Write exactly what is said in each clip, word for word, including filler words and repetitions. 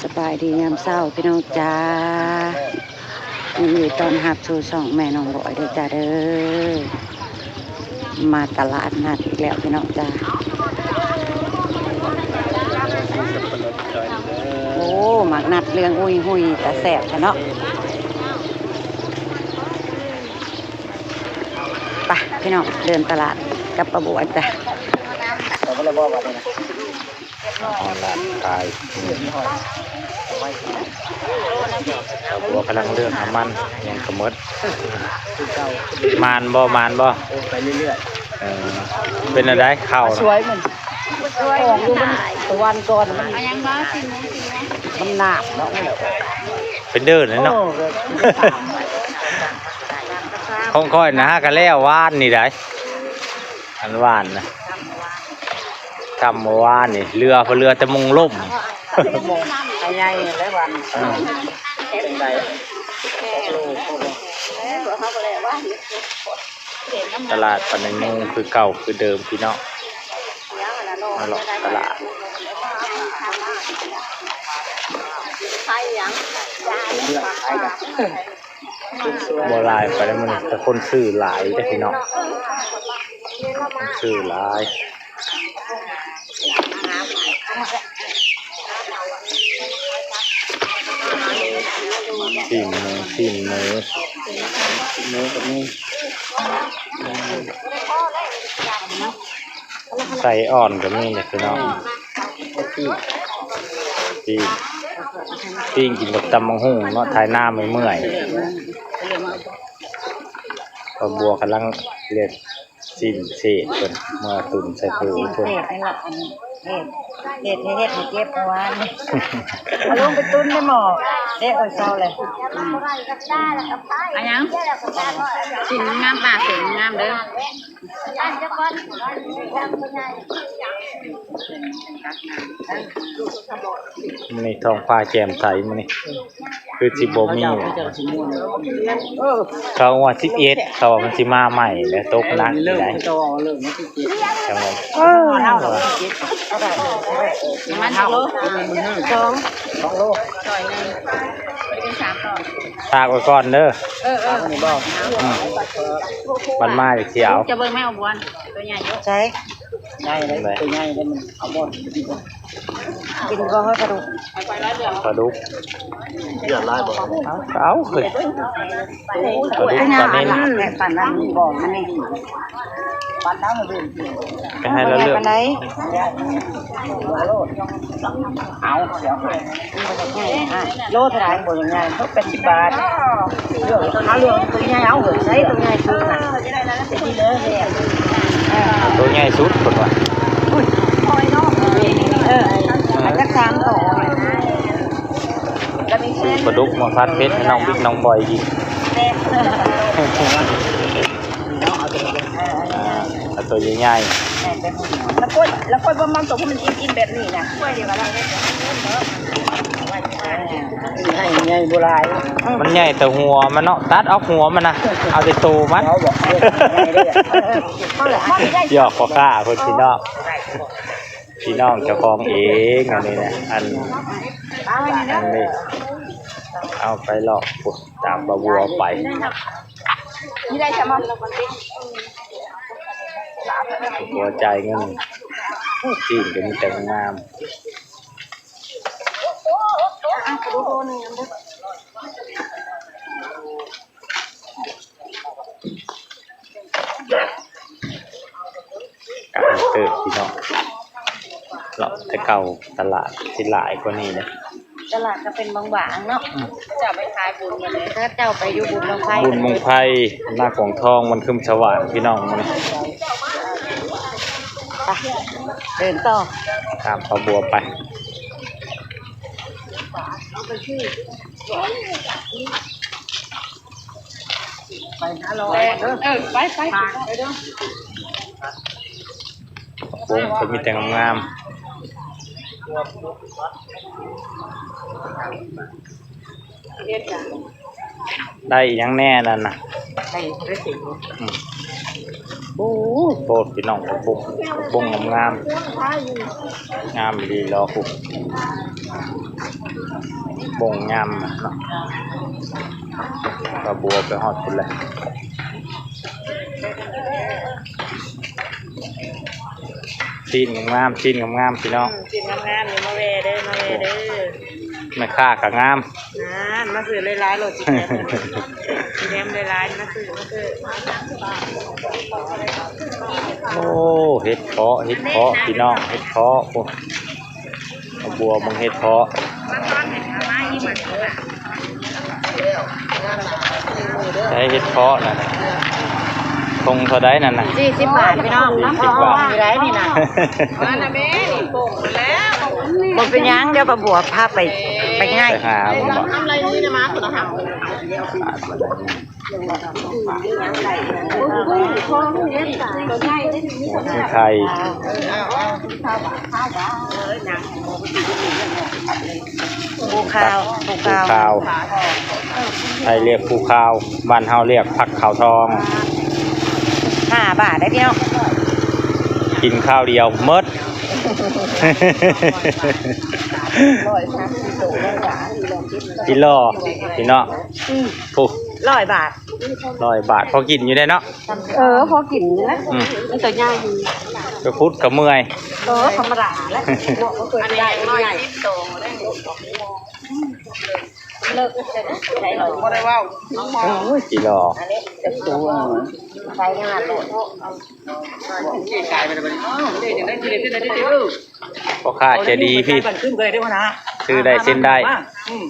สบายดียามเช้าพี่น้องจ้า ยินดีต้อนรับสู่ช่องแม่น้องบอยเด้อจ้าเด้อ มาตลาดนัดอีกแล้วพี่น้องจ้า โอ้ หมากนัดเรื่องอุ้ยหุยตาแสบแท้เนาะ ไปพี่น้องเดินตลาดกับป้าบัวจ้ะ เอาละขาย ป้าบัวกำลังเลือกน้ำมันยังกระมด มานบ่ มานบ่ ไปเรื่อยๆ เออ เป็นอะไรข่าว สวยมัน ออกอยู่มันตะวันก่อนมัน เอายังบ่ สิบโมง สิบโมง มันหนาบเนาะ เป็นเดินเลยเนาะ โอ้ ของข้อยนะฮะ ก็แล้ววานนี่ได้ อันวานนะ กำเมื่อวานนี่ เรือพอเรือแต่มงล่ม มงใหญ่แล้ววัน อืม เป็นไง ตลาดปานในมุงคือเก่าคือเดิมพี่น้อง มาเลาะตลาด บ่หลายปานใดมื้อนี้ แต่คนซื้อหลายเด้อพี่น้อง คนซื้อหลาย สิ้นหมู สิ้นหมู หมูก็มี ไส้อ่อนก็มีเนี่ยพี่น้อง ปิ้ง ปิ้งกินกับตำบักหุ่งเนาะ ถ่ายหน้าเมื่อยๆ ป้าบัวกำลังเลือกสิ้นเศษเพิ่น มาตุนใส่ปู สิ้น เพิ่น เศษนี่ล่ะ อันนี้ เศษ เศษ เศษ ให้เก็บเมื่อวานนี่ เอาลงไปตุนในหม้อ เละเอาเซาเลย อืม อันยัง สิ้นงาม ปากสิ้นงามเด้อ มื้อนี้ท้องฟ้าแจ่มใสมื้อนี้ คือสิบ่มี เขาว่าสิบเอ็ด เขาว่ามันสิมาใหม่แล้ว ตกหนักอยู่ได้ จังหวะ มันโล สอง สองโล ฝากไว้ก่อนเด้อ เออ เออ อืม มันมาจากเขียว จะเบิ่งแม่เอาบวน ตัวใหญ่อยู่ ใช่ ใหญ่เลย ตัวใหญ่เลย มันเอาบวน กินก็ให้ปลาดุก ปลาดุก อยากไล่บ่ เอา เอาเฮ้ย ปลาดุก ปลานิล ปลานั้นบอกมันนี่ ปลาดาวมันเป็น ไปให้เราเลือก ปลาไหน เอา เดี๋ยว โลเท่าไหร่ บ่ยังไง แปดสิบบาท เอาเรื่องตัวใหญ่ เอาเถอะ ใส่ตัวใหญ่สุดน่ะ ตัวใหญ่สุดเพิ่นว่า เออ เอาจักสามตัว ซื้อปลาดุกมาผัดเผ็ดให้น้องบิ๊กน้องบอยกิน เอาตัวใหญ่ๆ แล้วก็ แล้วก็บ่มันตัวที่มันอิ่มๆแบบนี้นะ ใหญ่ ใหญ่บ่หลาย มันใหญ่แต่หัวมันเนาะ ตัดออกหัวมันนะ เอาแต่ตัวมัน เอาบ่ หยอกพ่อค้าเพิ่นพี่น้อง พี่น้องเจ้าของเองอันนี้นะ อัน อันนี้ เอาไปหลอกตามปลาบัวไป นี่ได้แซลมอน บัวจ่ายเงิน จีนก็มีแต่งาม กลางเติบพี่น้อง เลาะแต่เก่าตลาดสิหลายกว่านี้นะ ตลาดก็เป็นบางๆเนาะ อืม เจ้าไปขายบุญกันเลย ถ้าเจ้าไปอยู่บุญบั้งไฟ บุญบั้งไฟ หน้ากองทอง มันขึ้นสว่างพี่น้องมัน ไป เดินต่อ ตามปลาบัวไป ไปหาลอยเด้อ เออ ไป ไป ไปเด้อ โอ้ ก็มีแต่งามๆ ได้อีหยังแน่นั่นน่ะ ได้ ได้สิ อืม โอ้โห พี่น้อง ผักบุ้ง ผักบุ้งงามๆ งามอีหลีหรอ ผักบุ้งงามเนาะ ป้าบัวไปฮอดพุ้นแหละ ซีนงามๆ ซีนงามๆ พี่น้อง อืม ซีนงามๆ นี่มาแวะเด้อ มาแวะเด้อ แม่ค้าก็งาม อ่า มาซื้อหลายๆ โลดสิแถม สิแถมหลายๆ มาซื้อ มาซื้อ โอ้ เห็ดเผาะ เห็ดเผาะ พี่น้อง เห็ดเผาะ โอ้ เอาบัวมึงเห็ดเผาะ ใช้เห็ดเผาะนั่นน่ะ ทงเท่าใดนั่นน่ะ สี่สิบบาท พี่น้อง สี่สิบบาท มีไรนี่นะ มานะแม่ นี่ปลูกแล้ว บ่เป็นหยัง เดี๋ยวป้าบัวพาไป ไปง่าย ไปหามันบ่ ทำอะไรนี่นะ มาสุดทาง ไข่ ภูคาว ภูคาว ภูคาว ไทยเรียกภูคาว บ้านเฮาเรียกผักขาวทอง ห้าบาทได้พี่น้อง กินข้าวเดียวหมด กิโล พี่น้อง อืม โอ้ ร้อยบาท ร้อยบาท พอกินอยู่ได้เนาะ เออ พอกินอยู่นะ อืม มันตัวใหญ่อยู่ ไปขุดก็เมื่อย เออ ธรรมดาแหละ เนาะ มันเคยได้ อันนี้ร้อยสิบสอง เลิกจะได้หรอ บ่ได้เว้า โอ้ย กิโล อันนี้จะตัว ใส่งานโลด เจ๊กายไปเลยบัดนี้ อ้าว เจ๊จะได้ทีเด็ดเส้นได้เด้อ พ่อค้าใจดีพี่ บันทึกเลยได้วะนะ ซื้อได้เส้นได้ อืม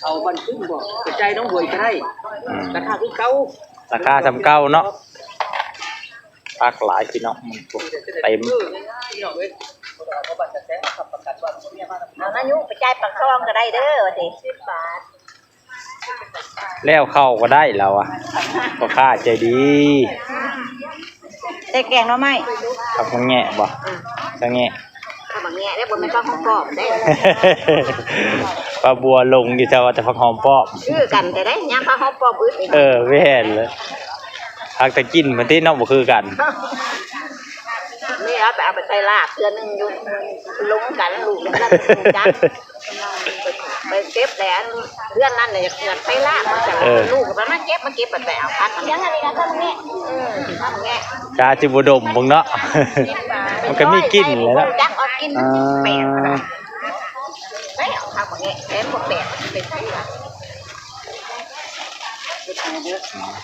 เอาบันทึกบอก กระจายน้องหวยก็ได้ อืม ราคาคือเก่า ราคาส่ำเก่าเนาะ ผักหลายพี่น้อง มันเต็ม เอามายุไปจ่ายปากซองก็ได้เด้อ ว่าสิ สิบบาท แล้วเข้าก็ได้แล้วอะ พ่อค้าใจดี ใส่แกงหน่อไม้ ผักมะแงะบ่ อืม ผักแงะ ผักมะแงะได้บ่ แม่นผักหอมป้อมได้ ป้าบัวลงอยู่แต่ว่าแต่ผักหอมป้อม คือกันแต่ได้ ยามผักหอมป้อมอึดนี่ เออ แม่นเลย ผักแต่กินมันติเนาะ บ่คือกัน นี่เอาไป เอาไปใส่ลาบเทื่อหนึ่งอยู่ ลงกัน ลูกนั่นจัก ไปเก็บแหละ เพื่อนนั่นน่ะอยาก อยากไปลากมาจาก เออ ลูกมันมาเก็บ มาเก็บ ไปเอาพัก ยังไงนะ ทำไง เออ ทำไง จ้าจิบดมเบิ่งเนาะ มันก็มีกลิ่นเลยเนาะ จักเอากลิ่น อ่า แปลกนะ ไม่เอาทำไง แถมบ่แปลก เป็นไงล่ะ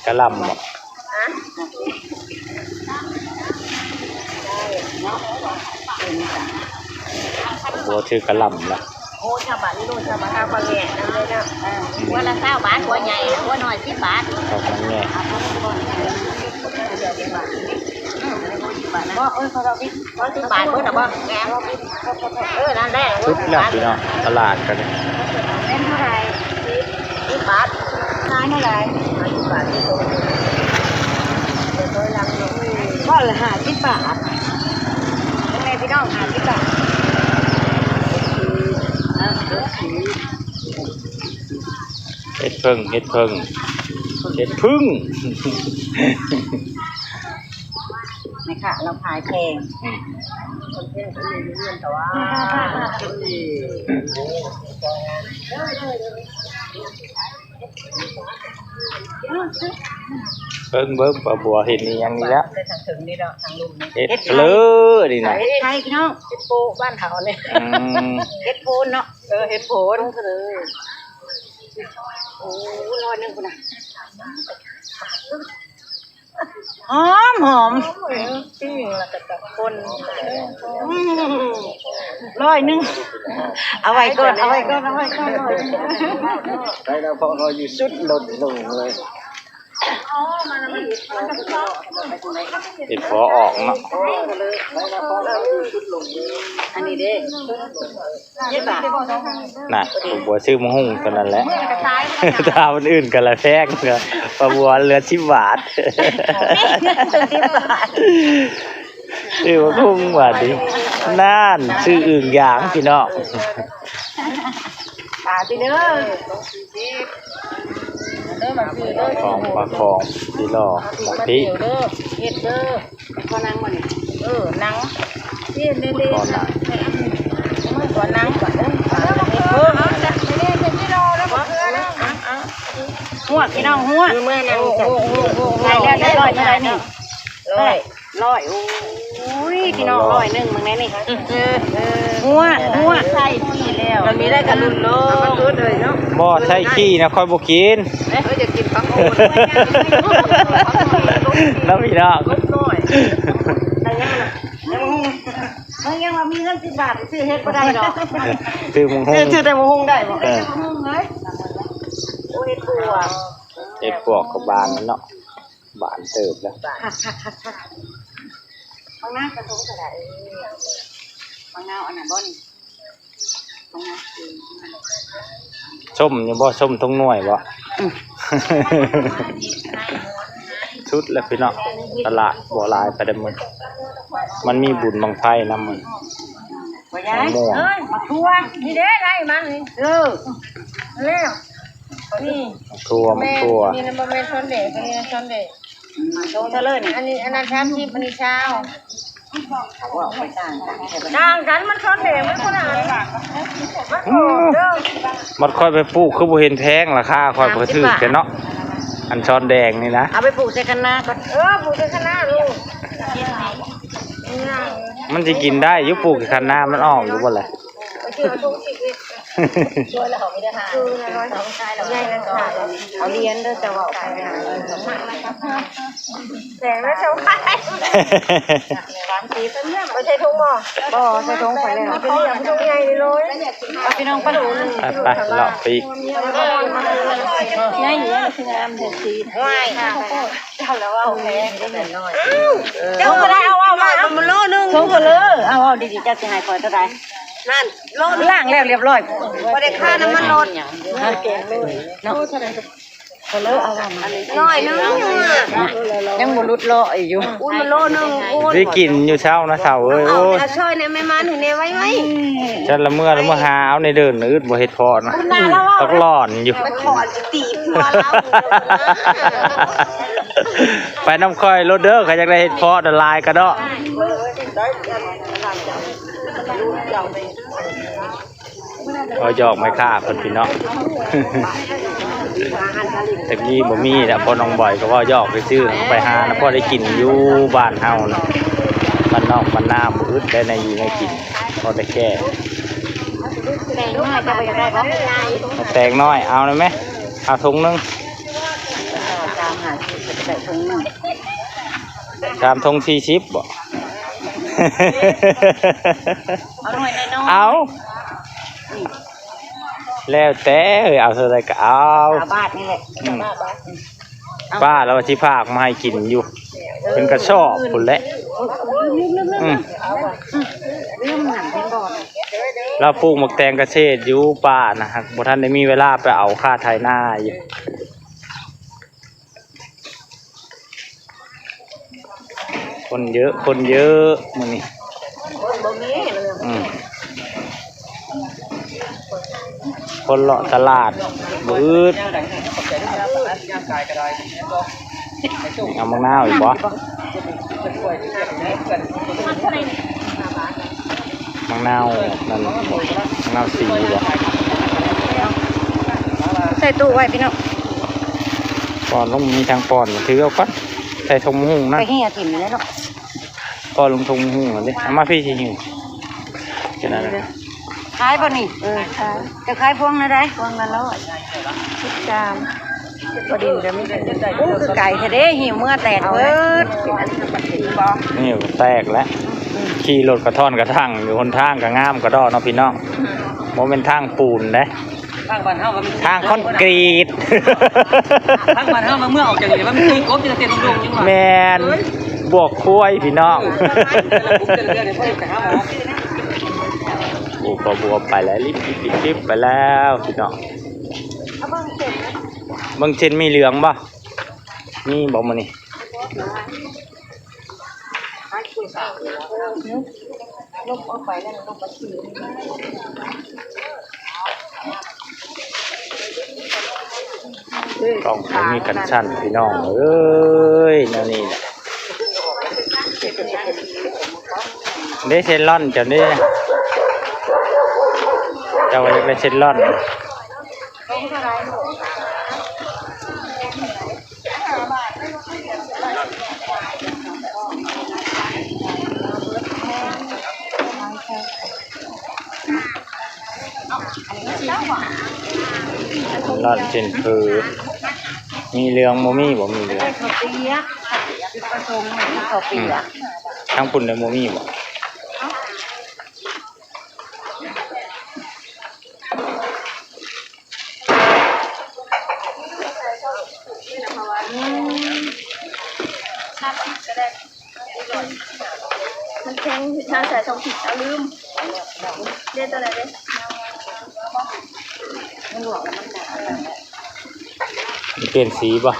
กะหล่ำบ่ ฮะ บัวถือกะหล่ำละ โอ้ ชาวบ้านนี่โน่น ชาวบ้าน เอาปลาแง่นั่นเลยนะ อ่า หัวละซาวบาท หัวใหญ่ หัวน้อยสิบบาท เอาปลาแง่ บ่ เอ้ย เขาเอาวิ ร้อยสิบบาทเบิดน่ะบ่ แง่ เออ นั่นแหละ สุดแล้วพี่น้อง ตลาดกัน เป็นเท่าไหร่ สิบบาท ขายเท่าไหร่ สิบบาท นี่ตัว เดี๋ยวถอยหลังเนาะ ก้อนละห้าสิบบาท แม่พี่น้อง ห้าสิบบาท เห็ดเผิ่ง เห็ดเผิ่ง เห็ดผึ้ง นี่ค่ะ เราขายแพง อืม คนเพิ่งก็มีเงินแต่ว่า เบิ่ง เบิ่ง ป้าบัวเห็นอีหยังนี่ละ ไปทางถึงนี่เนาะ ทางลุ่มนี่ เห็ดเผลอนี่นะ เห็ดไทยพี่น้อง เห็ดโปบ้านเขาเนี่ย อืม เห็ดโพนเนาะ เออ เห็ดโพน เออ โอ้ ร้อยหนึ่งพุ้นน่ะ หอมหอม ปิ้งแล้วก็ตะคน อืม ร้อยหนึ่ง เอาไว้ก่อน เอาไว้ก่อน เอาไว้ก่อน ได้แล้ว เพราะเราอยู่สุดหล่นลงเลย เห็ดเผาะออกเนาะ อันนี้เด้ เจ็ดบาท น่ะ ผมบัวซื้อมะฮุ่งเท่านั้นแหละ ถ้ามันอื่นก็ละแพง ก็ป้าบัวเหลือสิบบาท สิบบาท ซื้อมะฮุ่งบาทดิ นั่น ซื้ออึ่งยางพี่น้อง ปลาพี่เด้อ เด้อมาซื้อเด้อ ของปลาของที่รอ มาซื้อเด้อ เฮ็ดเด้อ ขอนั่งบ่นี่ เออ นั่ง นี่นี่นี่ ขอนั่ง มือขอนั่งก่อนเด้อ เออ เอาจ้ะ นี่นี่ที่รอแล้วบ่เกลือนะ หัวพี่น้องหัว มือเมื่อนั่งจ้ะ โอ้โหโอ้โหโอ้โห ได้แล้วได้ร้อยเท่าไหร่นี่ ร้อย ร้อย โอ้ย พี่น้อง ร้อยหนึ่ง มึงแน่นี่ เออ เออ หัว หัว ใส่ขี้แล้ว มันมีได้กับรุ่นโลก มันคือเลยเนาะ บ่ใส่ขี้นะ ค่อยบ่กิน เอ้ย เอ้ย อย่ากินปลาโคน แล้วพี่น้อง รุ่นน้อย แต่ยังน่ะ ยังบ่ฮู้ มึงยังว่ามีเงินสิบบาท ซื้อเฮ็ดบ่ได้ดอก ซื้อหมกฮุ่ง ซื้อ ซื้อแต่หมกฮุ่งได้บ่ เออ ซื้อหมกฮุ่งเลย โอ้ย เฮ็ดปวก เฮ็ดปวกกับบานเนาะ บานเติบแล้ว บางหน้ากระทงก็ได้ บางหน้าอันนั้นบ่นี่ บางหน้า ส้มอยู่บ่ ส้มทุกหน่วยบ่ อืม สุดแล้วพี่น้อง ตลาดบ่หลายไปเด้อมื้อ มันมีบุญบั้งไฟนำมื้อ บ่ยาย มะม่วง เอ้ย มะทั่ว นี่เด้ ได้มันนี่ เออ แล้ว นี่ มะทั่ว มะทั่ว แม่น นี่นะ บ่แม่นช้อนแดง ตัวนี้นะช้อนแดง อืม โตเท่าเลยนี่ อันนี้ อันนั้นสามสิบ อันนี้ซาว เขาว่าไปต่างกัน ต่างกัน มันช้อนแดง มันคนละอัน มันหอมเด้อ มันค่อยไปปลูก คือบ่เห็นแพง ราคาค่อยบ่ถืกแต่เนาะ อันช้อนแดงนี่นะ เอาไปปลูกใส่คะน้าก่อน เออ ปลูกใส่คะน้าลูก มันสิกินได้อยู่ ปลูกใส่คะน้า มันออกอยู่บ่ล่ะ เอาเหรียญเด้อ จะเอาไปหา แสงแล้วเจ้าค่ะ บ่ใช่ถุงบ่ บ่ใช่ถุงไปแล้ว เอาไปเลี้ยงถุงใหญ่เลย เอาพี่น้องไป ไป ไป เลาะปีก ใหญ่อยู่ คืองามแท้สิ ห้วย เจ้าแล้วเอาแพง เจ้าก็ได้เอา เอามา มันโลนึง ถุงก็เลย เอา เอาดีๆ เจ้าสิให้ข้อยเท่าใด นั่น โลนึง ล้างแล้วเรียบร้อย บ่ได้ค่าน้ำมันรถ ฮะ เนาะ ก็เลยเอาว่ามา ร้อยหนึ่ง ยังบ่หลุดร้อยอยู่ อุ้ย มันโลนึง โอ้ย ได้กินอยู่เช้านะเช้าเอ้ย โอ้ย เอาช่อยในแม่มาหนึ่งในไว้ไว้ ฉันละเมื่อละเมื่อหาเอาในเดินอึดบ่เฮ็ดเพาะนะ ตักหล่อนอยู่ มันขอจะตีหัวเรา ไปนำข่อยโลดเด้อ ใครอยากได้เฮ็ดเพาะน่ะ หลายกะเดาะ เว้าหยอกแม่ค้าเพิ่นพี่น้อง แต่มีบ่มีแหละ พ่อน้องบอยก็เว้าหยอกซื่อๆ ไปหานะ พอได้กินอยู่บ้านเฮานะ บ้านนอกบ้านนาบ่อึดได้ในอยู่ในกิน พอได้แก้ แตงน้อย เจ้าบ่อยากได้บ่ แตงน้อย เอาได้ไหม เอาถุงหนึ่ง สามห้าสิบ ก็ได้ถุงหนึ่ง สามถุงสี่สิบบ่ เอาหน่วยน้อยๆ เอา แล้วแต่เอ้ย เอาเท่าใดก็เอา ห้าบาทนี่แหละ อืม ป้าเราสิฝากมาให้กินอยู่ เป็นกระสอบพุ้นแหละ อืม เราปลูกหมากแตงเกษตรอยู่ป่านะฮะ บ่ทันได้มีเวลาไปเอาค่าไถนาอยู่ คนเยอะ คนเยอะมื้อนี้ อืม คนเลาะตลาดบ่อึด เอาหมากนาวอีกบ่ หมากนาวนั่นบ่ หมากนาวสีบ่ ใส่ตู้ไว้พี่น้อง ป้อนลง มีทางป้อน ถือเอาก่อน ใส่ถุงหมากฮุ่งนะ ไปเหี่ยถิ่มเลยเนาะ ป้อนลงถุงหมากฮุ่งนั่นดิ เอามาพี่สิหิว จะนั่นนะ ขายบ่นี่ เออ ขาย จะขายพวงละใด พวงละร้อย สิบสาม พอดีจะมีแต่ อู้ คือไก่แท้เด้ หิวเมื่อแตกเบิด นี่แตกแล้ว ขี่รถกระท่อนกระทั่งอยู่ หนทางก็งามกระดอเนาะพี่น้อง บ่แม่นทางปูนเด้ ทางบ้านเฮาก็มี ทางคอนกรีต ทางบ้านเฮามาเมื่อออกจากนี่มันมีกบอยู่เต็มดงจังหวะ แม่น เอ้ย บวกควายพี่น้อง เออ แต่ละกลุ่มแต่ละเดือนเนี่ยพ่อจะไปหาหมอ โอ้ ก็บวกไปแล้ว ลิบลิบลิบลิบไปแล้วพี่น้อง เบิ่งเส้นมีเหลืองบ่ มีบ่มื้อนี้ ลบออกไปแล้วลบมาสี่ กล้องบ่มีคันชันพี่น้องเอ้ย แนวนี้แหละ เด้เซลอนเจ้าเด้ เจ้าอยากได้เซลอน ร้านเช่นเคย มีเหลืองบ่มีบ่ มีเหลือง ข้าวเปียก จุดประสงค์มันคือข้าวเปียก อืม ทางพุ่นเลยบ่มีบ่ อืม มันแข็ง ถ้าใส่ซองผิด เอาลืม เรียกตัวไหนเด้ มันหลวกแล้วมันหนา มันเปลี่ยนสีบ่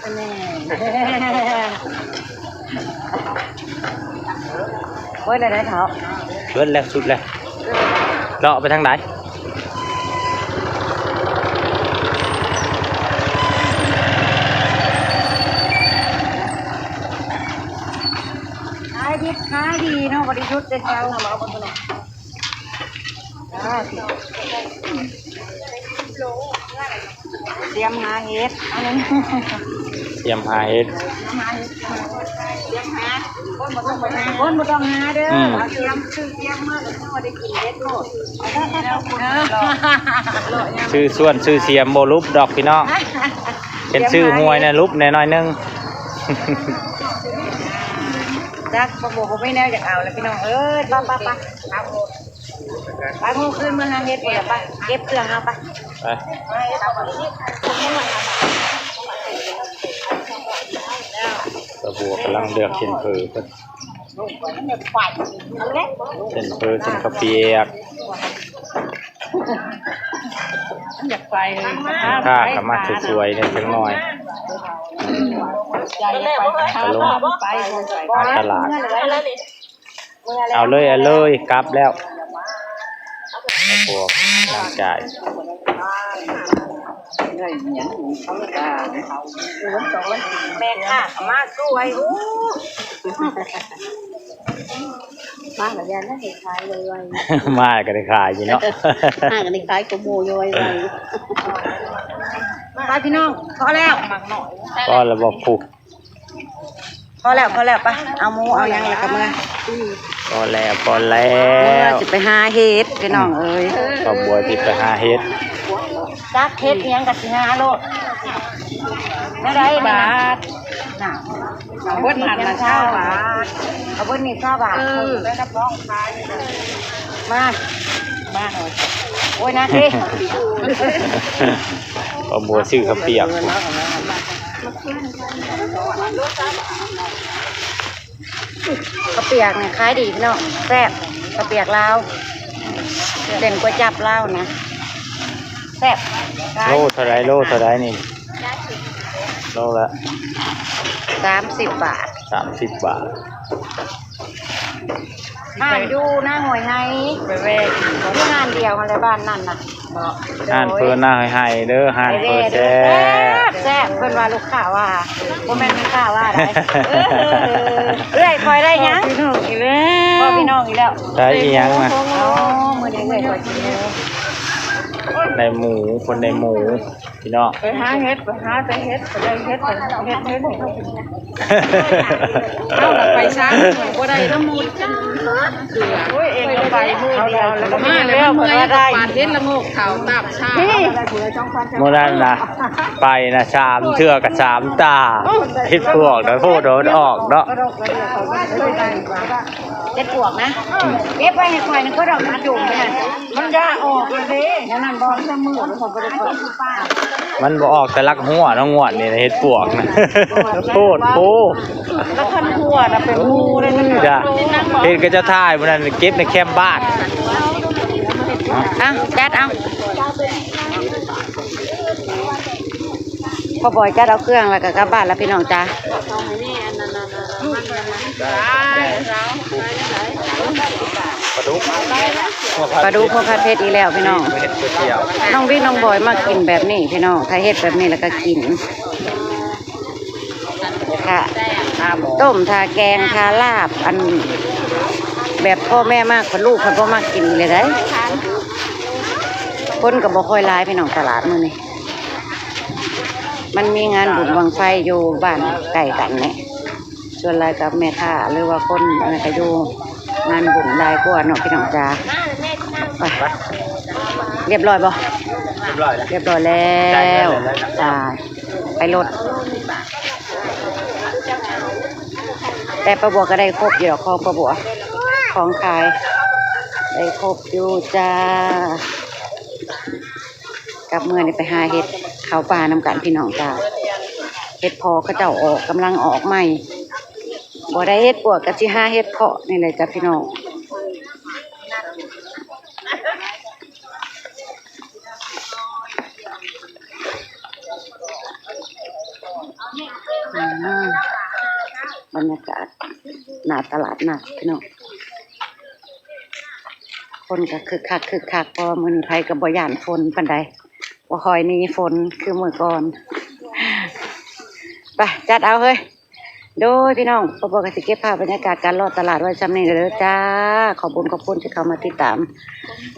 อันนี้ เบิดแล้วได้เถาะ เบิดแล้ว สุดแล้ว เลาะไปทางไหน ขายดิบขายดีเนาะ บ่ได้หยุดแต่เช้านะ มาเอามาตัวนี้ อ่า เตรียมหาเห็ด อันนั้น เตรียมหาเห็ด เตรียมหา คนบ่ต้องไปหา คนบ่ต้องหาเด้อ อืม เอาเตรียม ซื้อเตรียมมา แล้วก็ได้กินเห็ดโลด ซื้อส่วนซื้อเสียมบ่ลุบดอกพี่น้อง เป็นซื้อหวยนะลุบแน่น้อยนึง จักบ่ บ่ บ่มีแนวอยากเอาแล้วพี่น้องเอ้ย ไป ไป ไป เอา ไป หมู่ขึ้นมาหาเห็ด ไป เก็บเครื่องเอาไป ไป ตาบัวกำลังเลือกเส้นเผือก เส้นเผือก เส้นข้าวเปียก อยากไป ผ้าก็มาสวยๆเนี่ยจังหน่อย ใจอยากไป ก็ลง ไป มาตลาด เอาเลย เอาเลย กลับแล้ว พวกร่างกาย แม่ค้าก็มาสวย อู้ มาก็ย่านได้ขายไวๆ มาก็ได้ขายอยู่เนาะ มาก็ได้ขายกว่าหมู่อยู่ไวๆ ไปพี่น้อง พอแล้ว พอแล้วบอกผูก พอแล้ว พอแล้ว ไป เอาหมู เอาหยังแล้วก็เมือ พอแล้ว พอแล้ว เมือสิไปหาเห็ด พี่น้องเอ้ย ป้าบัวสิไปหาเห็ด จักเห็ดอิหยังก็สิหาโลด แนวใดนี่นะ บาท น่ะ เอาเบิดหันละซาวบาท เอาเบิดนี่ซาวบาท เออ แล้วรับรองขาย มา มาหน่อย โอ้ย นะสิ ป้าบัวซื้อข้าวเปียก ข้าวเปียกนี่ขายดีพี่น้อง แซ่บ ข้าวเปียกลาว เส้นก๋วยจั๊บลาวนะ แซ่บ โลเท่าไร โลเท่าไรนี่ โลละ สามสิบบาท สามสิบบาท ห้านอยู่หน้าห้วยไฮ ไปแวะกิน มีห้านเดียวอะไรบ้านนั่นน่ะ บอก ห้านเพิ่นหน้าห้วยไฮเด้อ ห้านเพิ่นแซ่บ แซ่บ เพิ่นว่าลูกค้าว่า บ่แม่นลูกค้าว่าได้ เอื้อยคอยได้หยัง พี่น้องอีกแล้ว พ่อพี่น้องอีกแล้ว ได้อีหยังนะ อ๋อ มื้อนี้เอื้อยคอยกินหมู ได้หมู คนได้หมู พี่น้อง ไปหาเห็ด ไปหาแต่เห็ด ไปได้เห็ด ไปเห็ด เห็ด เห็ด เอาล่ะ ไปช้าหน่อย บ่ได้ละมุน โอ้ย เองก็ไปมื้อเดียว แล้วก็มาแล้ว เมื่อยก็ปานเห็ดละโงกขาวตาบชา มื้อนั้นนะ ไปนะ สามเทื่อกับสามตา เห็ดปวกนะ โพดมันออกเนาะ เห็ดปวกนะ อืม เก็บไว้ให้ข่อยหนึ่ง ก็ดอกมันจุ่มไปนะ มันย่าออกเลยเด้ นั่นนั่นบอก มันบ่ออกแต่ลักหัวเนาะ งวดนี่นะ เห็ดปวกนะ โพดโพ แล้วคันหัวน่ะเป็นหมู่เลยนะ จ้ะ เห็นก็จะถ่ายมื้อนั้น เก็บในแคมบ้าน อ่ะ จัดเอา พ่อบอยจัดเอาเครื่องแล้วก็กลับบ้านแล้วพี่น้องจ้า ปลาดุก ปลาดุกพวกผัดเผ็ดอีกแล้วพี่น้อง เฮ็ดก๋วยเตี๋ยว น้องบิ๊กน้องบอยมากินแบบนี้พี่น้อง ถ้าเฮ็ดแบบนี้แล้วก็กินค่ะ ต้มทาแกงทาลาบ อัน แบบพ่อแม่มาก ลูกเพิ่นบ่มักกินเลยได้ คนก็บ่ค่อยหลายพี่น้องตลาดมื้อนี้ มันมีงานบุญบั้งไฟอยู่บ้านใกล้กันนี่ ส่วนหลายกับแม่ค้าหรือว่าคนอะไรก็อยู่งานบุญหลายกว่าเนาะพี่น้องจ๋า ไป เรียบร้อยบ่ เรียบร้อยแล้ว เรียบร้อยแล้ว จ่ายเงินแล้ว จ้า ไปรถ แต่ป้าบัวก็ได้ครบอยู่ดอก ของป้าบัว ของขาย ได้ครบอยู่จ้า กลับเมือนี่ไปหาเห็ดเข้าป่านำกันพี่น้องจ้า เห็ดเพาะเขาเจ้าออก กำลังออกใหม่ บ่ได้เห็ดปวกก็สิหาเห็ดเพาะนี่แหละจ้ะพี่น้อง อืม บรรยากาศหน้าตลาดนัดพี่น้อง คนก็คึกคักคึกคัก เพราะว่ามื้อนี้ไผก็บ่ย้านฝนปานใด บ่ค่อยหนีฝนคือมื้อก่อน ไป จัดเอาเฮ้ย โดยพี่น้อง ป้าบัวก็สิเก็บภาพบรรยากาศการเลาะตลาดไว้ส่ำนี้เด้อจ้า ขอบบุญขอบคุณที่เข้ามาติดตาม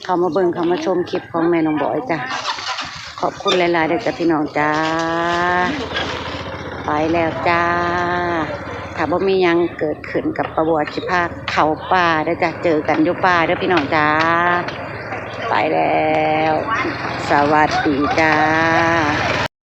เข้ามาเบิ่งเข้ามาชมคลิปของแม่น้องบอยจ้า ขอบคุณหลายๆเด้อจ้าพี่น้องจ้า ไปแล้วจ้า ถ้าบ่มีหยังเกิดขึ้นกับป้าบัวสิพาเข้าป่าเด้อจ้า เจอกันอยู่ป่าเด้อพี่น้องจ้า ไปแล้ว สวัสดีจ้า